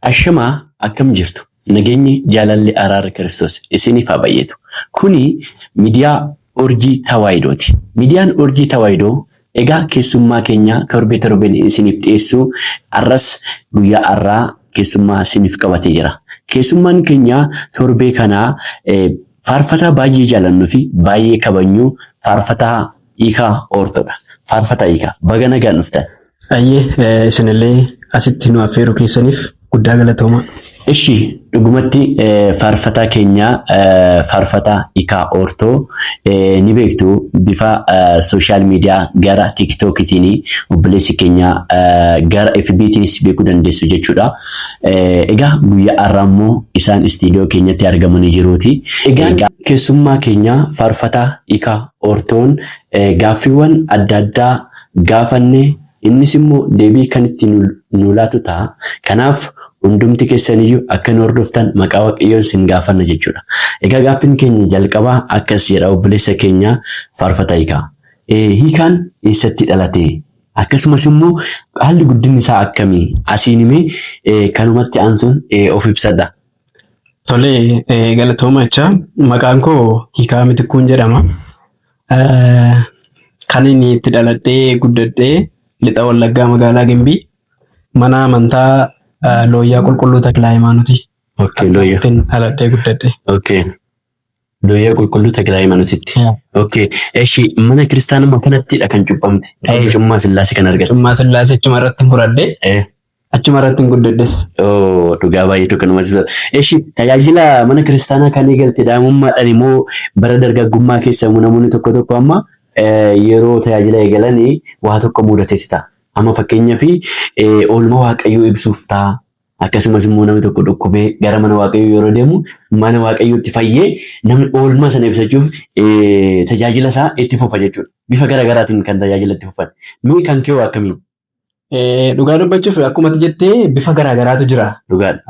Ashamaa, akkam jirtu? Nageenyi, jaalalli, araarri Kiristoos isiniif haa baay'atu. Kuni miidiyaa Urjii Tawaayidooti. Miidiyaan Urjii Tawaayidoo egaa keessummaa keenya torbee torbeen isiniif dhiyeessu, har'as guyyaa har'aa keessummaa isiniif qabatee jira. Keessummaan keenya torbee kanaa faarfataa baay'ee jaalannuu fi baay'ee kabajnu, faarfataa Hiikaa Oortoodha. Faarfataa Hiikaa, baga nagaan dhuftan. Ayyee, isinillee asitti nu affeeruu keessaniif guddaa galatoomaa. Ishi, dhugumatti faarfataa keenya, faarfataa Hiikaa Oortoo ni beektu. Bifa social media gara TikTokiitiin, obboleessi keenya gara FB'tiinis beekuu dandeessu jechuudha. Egaa guyyaa har'aa immoo isaan istiidiyoo keenyatti argamanii jiruuti. Egaa keessummaa keenya faarfataa Hiikaa Oortoon gaaffiiwwan adda addaa gaafanne, innis immoo deebii kan itti nu laatu ta'a. Kanaaf hundumti keessaniyyuu akka nu hordoftan maqaa Waaqayyoon sin gaafanna jechuudha. Egaa gaaffiin keenya jalqabaa akkas jedha: obboleessa keenya faarfataa Hiikaa. Hiikaan eessatti dhalate? Akkasumas immoo haalli guddinni isaa akkamii? Asiin himee kanumatti aansuun of ibsadha. Tole, galatooma jecha. Maqaan koo Hiikaa Mitikkuun jedhama. Kan inni itti dhaladhee guddadhee Lixa Wallaggaa, magaalaa Gimbii, mana amantaa Looyyaa Qulqulluu Taklaa Hayimaanooti. Okay, Looyyaa. Ittiin dhaladhee guddadhe. Okay. Looyyaa Qulqulluu Taklaa Hayimaanotitti. Okay. Eshi, mana kiristaanummaa kanattidha kan cuuphamte? Cuuphaa Sillaasee kan argatte? Cuuphaa Sillaasee achuma irratti fudhadhe. Achuma irratti hin guddadhes. Oh, dhugaa baay'ee tokko namatti tola. Eshi, tajaajila mana kiristaanaa kan eegalte daa'imummaadhaan immoo bara dargaggummaa keessa namoonni tokko tokko amma yeroo tajaajila eegalanii waa tokko mudateeti ta'a. Amma fakkeenyaaf oolmaa Waaqayyoo ibsuuf ta'a. Akkasumas immoo namni tokko dhukkubee gara mana Waaqayyoo yeroo deemu mana Waaqayyootti fayyee namni oolmaa sana ibsachuuf tajaajila isaa itti fufa jechuudha. Bifa garaa garaatiin kan tajaajila itti fufan. Mee kan kee akkamiin? Dhugaa dubbachuuf, akkuma ati jettee, bifa garaa garaatu jira.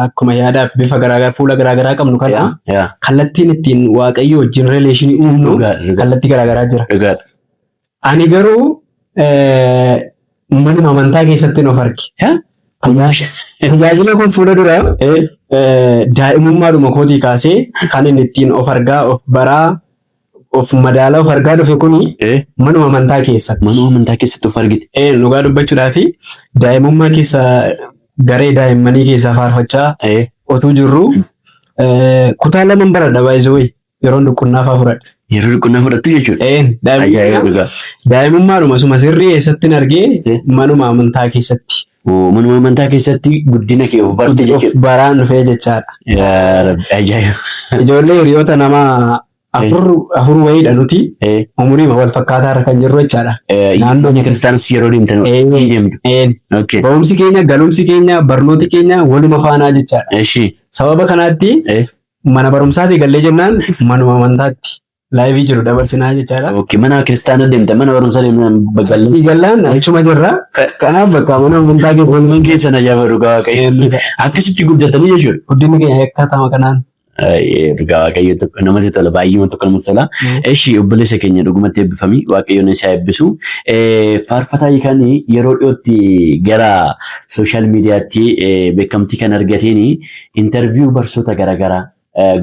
Akkuma yaadaaf bifa garaa garaa, fuula garaa garaa qabnu kana kallattiin ittiin Waaqayyo wajjin relation uumnu kallattii garaa garaa jira. Ani garuu manuma amantaa keessatti of arge. Tajaajila kun fuula dura daa'imummaadhuma kootii kaasee kan inni ittiin of argaa, of baraa, of madaalaa of argaa dhufe kuni manuma amantaa keessatti. Manuma amantaa keessatti of argite. Dhugaa dubbachuudhaaf, daa'imummaa keessa garee daa'immanii keessaa faarfachaa otuu jirru, kutaa 2 baradha baay'isuu, yeroon dhuqqunnaa fa'aa fudhadhe. Yeroo dhuqqunnaa fudhattu jechuudha. Ajaa'iba dhugaa. Daa'imummaadhuma suma sirrii eessatti argee? Manuma amantaa keessatti. Manuma amantaa keessatti guddina kee of barte Of jechuudha. baraan dhufee jechaadha. Yaa Rabbi, ajaa'iba. Ijoollee hiriyoota nama afur afur wayiidha nuti, umurii wal fakkaataa irra kan jirru jechaadha. Naannoo mana kiristaanas yeroo deemtan hin deemtu. Barumsi keenya, galumsi keenya, barnooti keenya waluma faanaa jechaadha. Sababa kanaatti mana barumsaatii gallee jennaan manuma amantaatti live jiru dabarsinaa jechaadha. Okay. Mana kiristaanaa deemtan, mana barumsaa deemtan gallee. Gallaan achuma jirra. Kanaaf bakka mana amantaa keessa Oolmaan keessan ajaa'iba, dhugaa Waaqayyo. Akkasitti guddatanii jechuudha. Guddinni keenya akkaataama kanaan. Dhugaa Waaqayyo, tokko namatti tola, baay'ee tokko namatti tola. Eshi, obboleessa keenya, dhugumatti eebbifami, Waaqayyoon isaa eebbisu. Faarfataa Hiikaan yeroo dhiyootti gara social mediaatti beekamtii kan argateen interview barsoota garaagaraa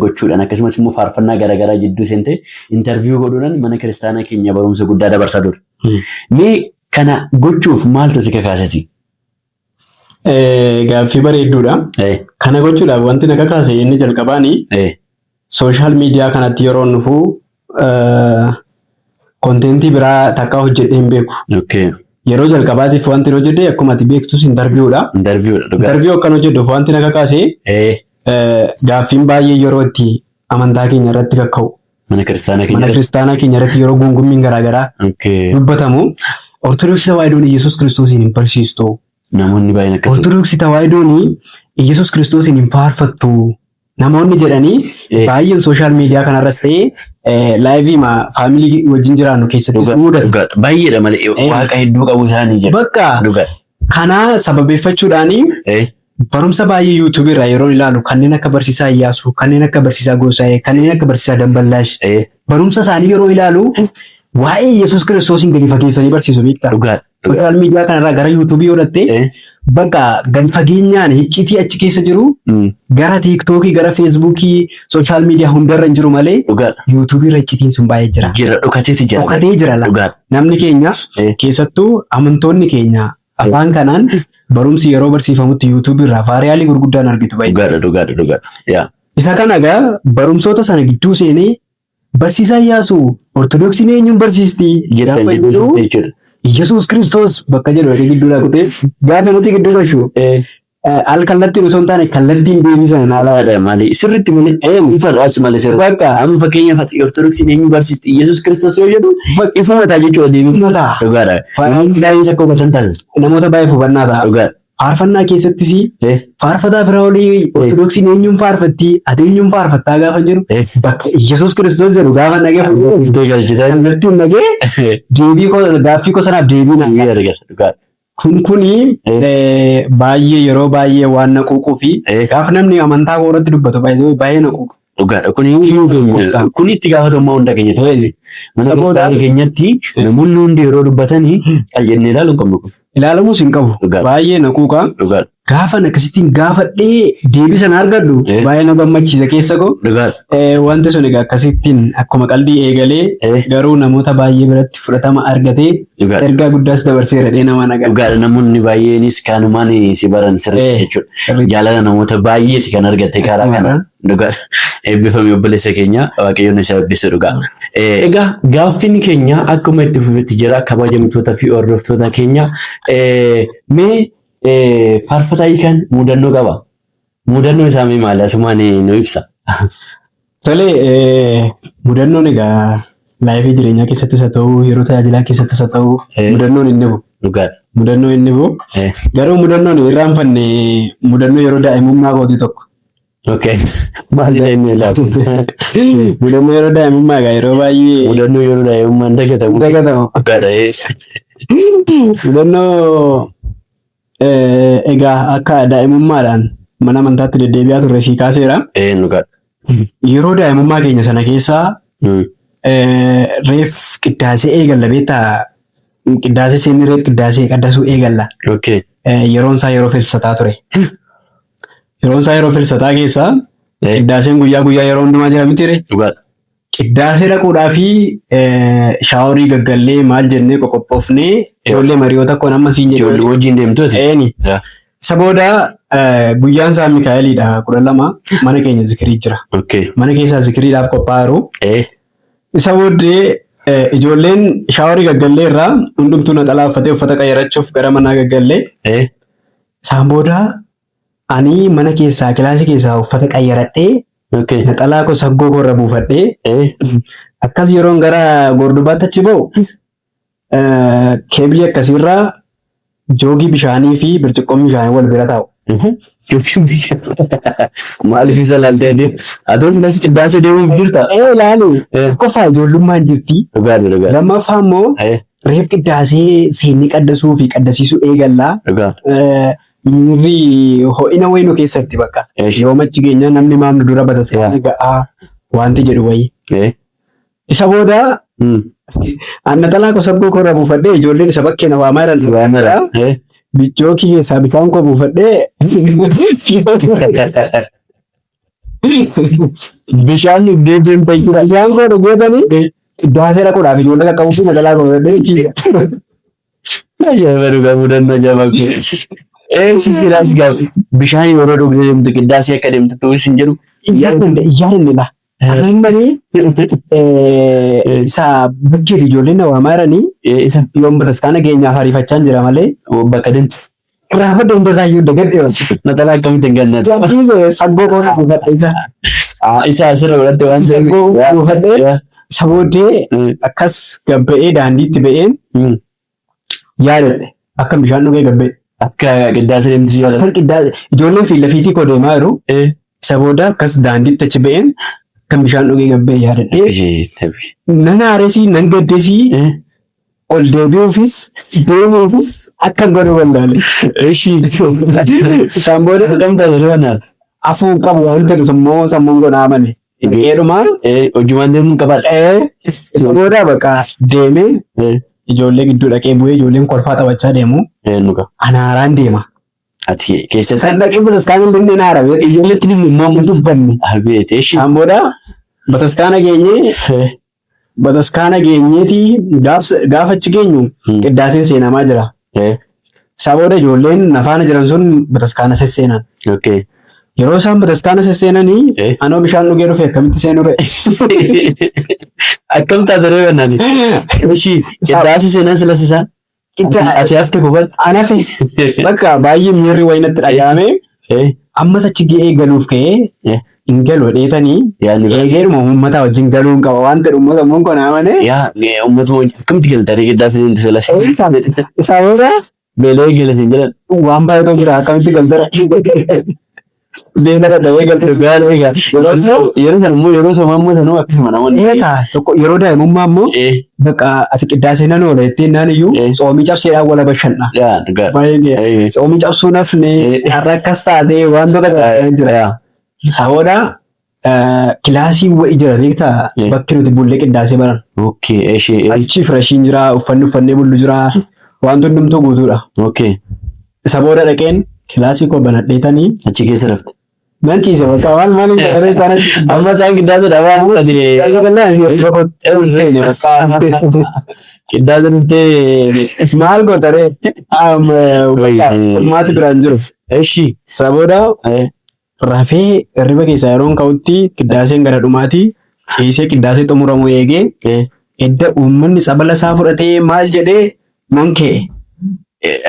gochuudhaan, akkasumas immoo faarfannaa garaagaraa jidduu seente interview godhuudhaan mana kiristaanaa keenya barumsa guddaa dabarsaa ture. Mee kana gochuuf maaltu si kakaasesi? Gaaffii bareedduudha. Kana gochuudhaaf wanti na kakaase inni jalqabaani social media kanatti yeroo dhufu content biraa takkaa hojjedhee hin beeku. Yeroo jalqabaatiif wanti hojjedhe, akkuma ati beektus, interviewdha. Interviewdha, dhugaa. Interview akkan hojjedhuuf wanti na kakaase gaaffiin baay'ee yeroo itti amantaa keenya irratti kakka'u. Mana kiristaanaa keenya. Mana kiristaanaa keenya irratti yeroo guungummiin garaagaraa dubbatamu. Ortodoksii Tawaahidoon Yesuus Kiristoosiin hin barsiistu. Namoonni baay'een akkasii. Ortodoksii Tawaahidoon Yesuus Kiristoosiin hin faarfattu. Namoonni jedhanii baay'een social media kanarras ta'ee live family wajjin jiraannu keessattis mudata. Baay'eedha malee, waaqa hedduu qabu isaanii jedhu. Bakka kanaa sababeeffachuudhaanii barumsa baay'ee YouTubeii irraa yeroo ilaalu, kanneen akka barsiisaa Iyyaasuu, kanneen akka barsiisaa Goosaayee, kanneen akka barsiisaa Damballaash, barumsa isaanii yeroo ilaalu waa'ee Yesuus Kiristoosiin gadi fageessanii barsiisu, beektaa? Social media kanarraa gara YouTubeii yoo dhatte Bakka gad fageenyaan iccitii achi keessa jiru gara TikTokii, gara Facebookii, social media hundarra hin jiru malee YouTubeii irra iccitiin sun baay'ee jira. Jira, dhokateeti jira. Dhokatee jira la. Namni keenya keessattuu amantoonni keenya afaan kanaan barumsi yeroo barsiifamutti YouTubeii irraa viralii gurguddaan argitu baay'ee. Dhugaadha, dhugaadha, dhugaadha. Yaa. Isa kana egaa barumsoota sana gidduu seenee barsiisaa Iyyaasu Ortodoksiin eenyuun barsiisti? Jettan Gaafa jidduu jedhu jechuudha. Yesuus Kiristoos bakka jedhu dhaqee gidduu kutee gaafa nuti gidduu gashu al kallattiin osoo hin taane kallattiin deebii sana naa laata. Dhugaadha malee sirriitti malee ifadhaas malee sirriitti. Bakka Amma fakkeenyaaf ati Ortodoksiin eenyu barsiisti Yesuus Kiristoos yoo jedhu ifa mataa jechuudha deebii. mataa Dhugaadha. Namoonni baay'een akka hubatan taasisa. Namoota baay'eef hubannaa ta'a. Dhugaadha. Faarfannaa keessattis faarfataa Firaa'olii Ortodoksiin eenyuun faarfatti, ati eenyuun faarfattaa gaafa jedhu bakka Yesuus Kiristoos jedhu gaafa dhagee Iddoo galchitaa. kallattiin dhagee deebii koo gaaffii koo sanaaf deebii naa Deebii argata. Dhugaadha. Kun kuni baay'ee yeroo baay'ee waan na quuquu fi gaafa namni amantaa koo irratti dubbatu baay'ee baay'ee na quuqa. Dhugaadha. Kun kun itti gaafatamummaa hunda keenyatti. Mana kiristaanaa keenyatti namoonni hundi yeroo dubbatanii qal jennee ilaaluu hin qabnu kun. Ilaalamuus hin qabu. Dhugaadha. Baay'ee na quuqa. Dhugaadha. Gaafa akkasittiin gaafadhee deebii sana argadhu baay'ee na gammachiisa keessa koo. Dhugaadha. Wanti sun egaa akkasittiin akkuma qalbii eegalee garuu namoota baay'ee biratti fudhatama argatee ergaa guddaas dabarseera dhee nama nagaa. Dhugaadha, namoonni baay'eenis kanumaan si baran sirriitti jechuudha. Jaalala namoota baay'eeti kan argatte karaa kana. Dhugaadha. Eebbifame obboleessa keenya, Waaqayyoon isa eebbisu dhugaa. Egaa gaaffiin keenya akkuma itti fufetti jira, kabajamtoota fi hordoftoota keenya. Mee faarfataa hiikan mudannoo qaba. Mudannoo isaa mee maali? Asumaan nu ibsa. Tole, mudannoon egaa lifeii jireenyaa keessattis haa ta'u, yeroo tajaajilaa keessattis haa ta'u, mudannoon hin dhibu. Mudannoo hin dhibu. Garuu mudannoon hin irraanfanne mudannoo yeroo daa'imummaa kootii tokko. Okay. Maal jedha inni laata? Mudannoo yeroo daa'imummaa egaa yeroo baay'ee Mudannoo yeroo daa'imummaa hin dagatamu. Dagatamu. Dhugaadha. Mudannoo egaa akka daa'imummaadhaan mana amantaatti deddeebi'aa turre sii kaaseera. Dhugaadha. Yeroo daa'imummaa keenya sana keessaa reef qiddaasee eegalla beektaa, qiddaasee seenni reef qiddaasee qaddasuu eegalla. Yeroon isaa yeroo filsataa ture. Yeroon isaa yeroo filsataa keessaa qiddaaseen guyyaa guyyaa yeroo hundumaa jira miti ree? Dhugaadha. Qiddaasee dhaquudhaa fi showerii gaggallee maal jennee qoqophoofnee ijoollee mari'oota koon amma siin jedhu. Ijoollee wajjin deemtooti. Eeni. Isa booda guyyaan isaa Mikaa'eliidha, 12 mana keenya zikirii jira. Mana keessaa zikiriidhaaf qophaa'aa jiru. Isa booddee ijoolleen showerii gaggallee irraa hundumtuu naxalaa uffatee uffata qayyarachuuf gara manaa gaggallee. Isaan booda ani mana keessaa kilaasii keessaa uffata qayyaradhee naxalaa koo saggoo koo irra buufadhee akkas yeroon gara gordubaatti achi ba'u keebilii akkasiirraa joogii bishaanii fi birciqqoon bishaanii wal bira taa'u. Maaliif isa laaltee adeemu? Atoo silas qiddaasee deemuuf jirta? Ee, laali. Tokkoffaa ijoollummaan jirti. Dhugaadha, dhugaadha. Lammaffaa immoo reef qiddaasee seenni qaddasuu fi qaddasiisuu eegallaa. Miirri ho'ina wayii nu keessatti bakka. Yoo machi keenya namni maamnu dura bataskaana ga'aa wanti jedhu wayii. Isa booda annaxalaa koo saggoo koo irra buufadhee ijoolleen isa bakkee na waamaa jiran. Bichookii keessaa bishaan koo buufadhee Bishaan dhugdee deemta jechuudha. Bishaan koo dhugeetanii qiddaasee dhaquudhaaf ijoollee qaqqabuu fi naxalaa koo buufadhee. Ajaa'iba dhugaa, mudannoo jabaa kun. Si silaas gaaf bishaan yeroo dhugdee deemtu qiddaasee akka deemtu ta'uu sin jedhu. Iyyaan laa. Afaan malee isa bakkeeti ijoolleen na waamaa jiranii Isa yoon bataskaana keenyaaf ariifachaa jira malee bakka deemtu. Raafadha hunda isaayyuu dagadhe. Naxalaa akkamitti hin gannatu? Dhiise, saggoo koo buufadhe isa. Isa asirra godhatte waan ta'eef. Saggoo buufadhe isa booddee akkas gabba'ee daandiitti ba'een yaadadhe akka bishaan dhugee gabba'e. Akka qiddaasee deemtu si yaadatu. Akkan qiddaase ijoolleen fi lafiitii koo deemaa jiru. Isa booda akkas daandiitti achi ba'een kan bishaan dhugee gabba'e yaadadhe. Nan aaresii, nan gaddesii, ol deebi'uufis deemuufis akka godhu wallaale. Eshi. Isaan booda Akkam taate kanaan? Afuu qabu waan ta'u immoo sammuun godhaa amane. Dhaqeedhumaa Hojumaan deemuun qabaadha. Isa booda bakka deemee ijoollee gidduu dhaqee bu'ee ijoolleen kolfaa taphachaa deemu. Nuka. Anaaraan deema. Ati keessatti San dhaqee bataskaana illee na arabe. Ijoolleetti ni immoo Hin dubbanne. Abeet eshi. Isaan booda bataskaana geenyee bataskaana geenyeeti gaafa achi geenyu qiddaaseen seenamaa jira. Isaa booda ijoolleen na faana jiran sun bataskaana sesseenan. Yeroo isaan bataskaana sesseenanii anoo bishaan dhugee dhufe akkamitti seenuu ree? Akkam taate ree bannaati? Eshi qiddaasee seenan silas isaan? Ati hafte kophaatti? An hafe bakka baay'ee miirri wayii natti dhaga'ame. Ammas achi ga'ee galuuf ka'ee hin galu dheetanii eegeeruma uummataa wajjin galuu hin qaba waan ta'e uummata immoo kun amane. Yaa uummatuma wajjin akkamitti galta ree qiddaasee seentu silas? Isaa booda Beela'ee gala siin jedhan. Waan baay'eetu jira akkamitti galtara. Beela dhadhabee galte. Dhugaan egaa. Yeroo sana immoo yeroo somaa immoo sanuu akkasuma namoonni. Eegaa tokko yeroo daa'imummaa immoo bakka ati qiddaasee nan oola jetteen naan iyyuu tsoomii cabseedhaan wala bashanna. Yaa dhugaa. Baay'ee tsoomii cabsuu nafne har'a akkas taatee wantoota garaagaraa jira. Isaa booda kilaasii wa'i jira beektaa bakki nuti bullee qiddaasee baran. Okay, eshi. Achi firashiin jira, uffanni uffannee bullu jira, wanti hundumtuu guutuudha. Isa booda dhaqeen kilaasii koo banadheetanii. Achi keessa rafte. Nan ciise bakka waan maal hin jedhamee isaan achi. Amma isaan qiddaasee dhabaa ati. Qiddaasee gallaan yeroo seene bakka. Qiddaasee dhuftee. Maal goota ree? Furmaati biraan jiru. Eshi. Isa booda rafee hirriba keessaa yeroon ka'utti qiddaaseen gara dhumaati. Ciisee qiddaasee xumuramu eegee edda uummanni tsabala isaa fudhatee maal jedhee nan ka'e.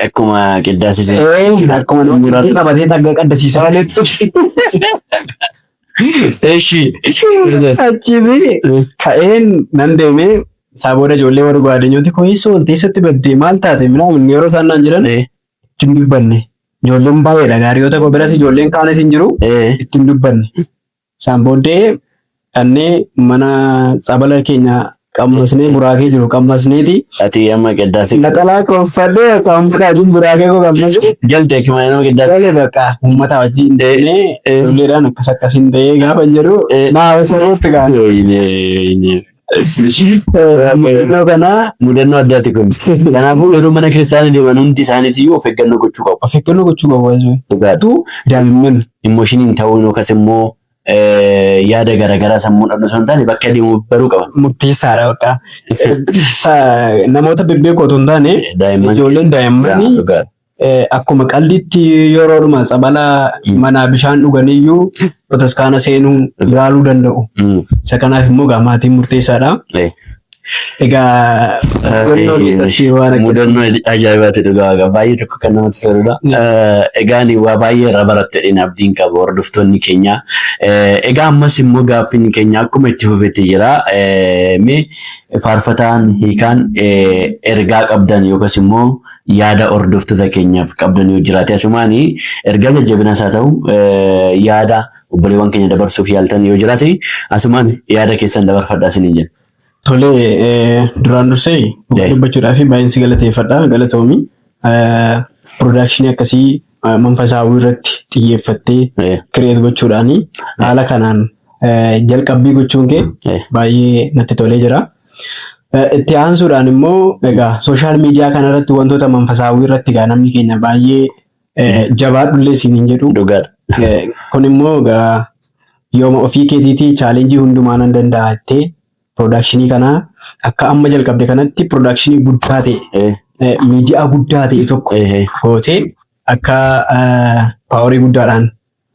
Akkuma qiddaasee seene. Akkuma namni qabatee tagga qaddasiisaa walitti. Eshi. Achitti ka'een nan deemee isaa booda ijoollee warra gwaadinyooti koo eessa oolte eessatti baddee maal taate minaamin yeroo isaan naan jedhan ittiin dubbanne. Ijoolleen baay'eedha gaariyoota koo biras ijoolleen kaanis hin jiru ittiin dubbanne. Isaan booddee dhannee mana tsabala keenya qammasnee buraakee jiru qammasneeti. Ati amma qiddaasee. Naxalaa koo uffadhee akka fudhaatiin buraakee koo qammasee. Galte akkuma nama qiddaasee. Galee bakka uummata wajjin deemnee ijoolleedhaan akkas akkasiin ta'ee gaafa hin jedhu naa hawwisa gaa. Mudannoo kana Mudannoo addaati kun. Kanaafuu yeroo mana kiristaanaa deeman hundi isaaniitiyyuu of eeggannoo gochuu qabu. Of eeggannoo gochuu qabu. Dhugaadha. Daa'imman. Emoshiniin ta'uun yookaas immoo yaada garaagaraa sammuun dhabnu osoo hin taane bakka deemu baruu qaba. Murteessaadha bakka. Namoota bebbeekoo otoo hin taane ijoolleen daa'immanii akkuma qalditti yeroodhuma tsabala manaa bishaan dhuganiyyuu bataskaana seenuu yaaluu danda'u. Isa kanaaf immoo egaa maatiin murteessaadha. Egaa mudannoo keessatti waan akkasii. Mudannoo ajaa'ibaati dhugaa baay'ee tokko kan namatti toludha. Egaa ani waa baay'ee irraa barattu jedheen abdiin qaba hordoftoonni keenya. Egaa ammas immoo gaaffiin keenya akkuma itti fufetti jira. Mee faarfataan hiikaan ergaa qabdan yookaas immoo yaada hordoftoota keenyaaf qabdan yoo jiraate asumaan ergaa jajjabinas haa ta'u yaada obboleewwan keenya dabarsuuf yaaltan yoo jiraate asumaan yaada keessan dabarfadhaa isiniin jenna. Tole duraan dursee dhugaa dubbachuudhaaf baay'een si galateeffadha galatoomi. Piroodakshinii akkasii manfasaawwii irratti xiyyeeffattee kireet gochuudhaan haala kanaan jalqabbii gochuun kee baay'ee natti tolee jira. Itti aansuudhaan immoo egaa sooshaal miidiyaa kanarratti wantoota manfasaawwii irratti egaa namni keenya baay'ee jabaadhullee siin hin jedhu. Dhugaadha. Kun immoo egaa yooma ofii keetiitii chaalenjii hundumaa nan danda'a jettee piroodakshinii kana akka amma jalqabde kanatti piroodakshinii guddaa ta'e miidiyaa guddaa ta'e tokko gootee akka paawarii guddaadhaan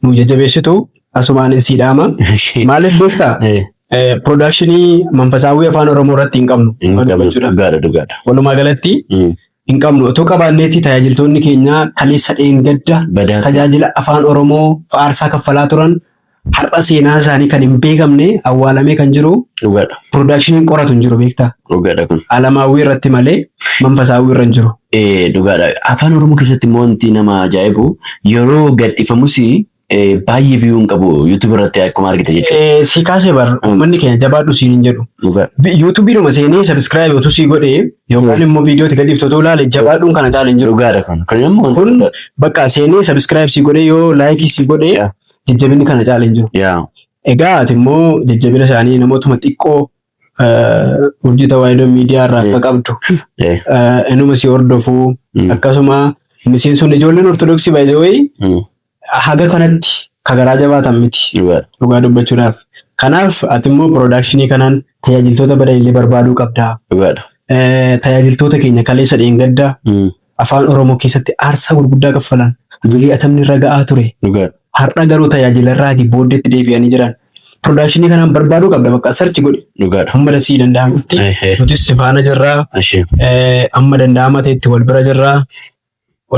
nu jajjabeessitu asumaan sii dhaama. Maaliif beektaa? Piroodakshinii manfasaawwii afaan Oromoo irratti hin qabnu. Dhugaadha dhugaadha. Walumaa galatti hin qabnu. Otoo qabaanneetti tajaajiltoonni keenya kaleessa dheengadda tajaajila afaan Oromoo faarsaa kaffalaa turan har'a seenaa isaanii kan hin beekamne awwaalamee kan jiru. Dhugaadha. Piroodakshinii qoratu hin jiru beektaa? Dhugaadha kun. Alamaawwii irratti malee manfasaawwii irra hin jiru. Dhugaadha. Afaan Oromoo keessatti immoo wanti nama ajaa'ibu yeroo gadhiifamus baay'ee viyuu hin qabu YouTube irratti akkuma argite jechuudha. Si kaasee bar uummanni keenya jabaadhu siin hin jedhu. YouTube'dhuma seenee subscribe utuu sii godhee yookaan immoo viidiyootti gadhiiftu utuu ilaale jabaadhuun kana caala hin jiru. Dhugaadha kun. Kun immoo Kun bakka seenee subscribe sii godhee yoo like sii godhee jajjabinni kana caala hin jiru. Egaa ati immoo jajjabina isaanii namootuma xiqqoo Urjii Tawaahidoo miidiyaa irraa akka qabdu inuma si hordofuu akkasuma Miseensonni ijoolleen Ortodoksii by the way haga kanatti ka garaa jabaatan miti. Dhugaa dubbachuudhaaf. Kanaaf ati immoo production kanaan tajaajiltoota badan illee barbaaduu qabda. Tajaajiltoota keenya kaleessa dheengadda afaan Oromoo keessatti aarsaa gurguddaa kaffalan. Ari'atamni irra ga'aa ture. Har'a garuu tajaajila irraatii booddeetti deebi'anii jiran. Production kanaan barbaaduu qabda, bakka search godhi. Hamma dasii danda'amutti nutis si faana jirraa. Amma danda'ama ta'etti wal bira jirraa.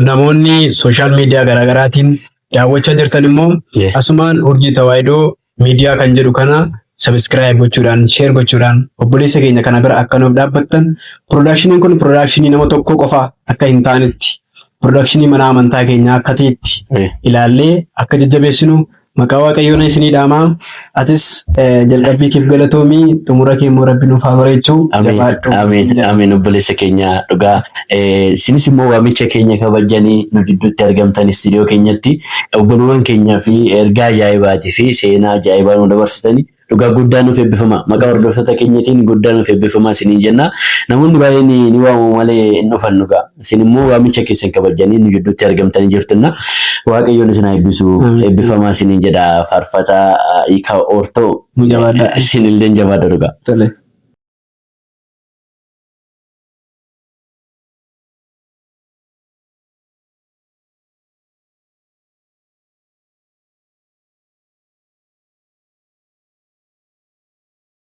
Namoonni social media garaagaraatiin daawwachaa jirtan immoo asumaan Urjii Tawaahidoo Miidiyaa kan jedhu kana subscribe gochuudhaan, share gochuudhaan obboleessa keenya kana bira akka nuuf dhaabbattan, productioniin kun production nama tokko qofa akka hin taanetti, production mana amantaa keenyaa akka ta'etti ilaallee akka jajjabeessinu maqaa Waaqayyoon isinii dhaamaa. Atis jalqabbii keef galatoomii, xumura kee immoo Rabbi nuuf haa bareechuu. Jabaadhu. Amiin, amiin, obboleessa keenya dhugaa. Isinis immoo waamicha keenya kabajanii nu gidduutti argamtan istiidiyoo keenyatti obboluuwwan keenyaa fi ergaa ajaa'ibaatii fi seenaa ajaa'ibaa nu dabarsitanii dhugaa guddaa nuuf eebbifama. Maqaa hordoftoota keenyatiin guddaa nuuf eebbifama isiniin jenna. Namoonni baay'een ni waamamu malee hin dhufan dhugaa. Isin immoo waamicha keessan kabajanii nu gidduutti argamtanii jirtunna. Waaqayyoon isin haa eebbisu. Eebbifamaa isiniin jedha, faarfataa Hiikaa Oortoo. Nu jabaadhaa. Isin illee jabaadha dhugaa. Tole.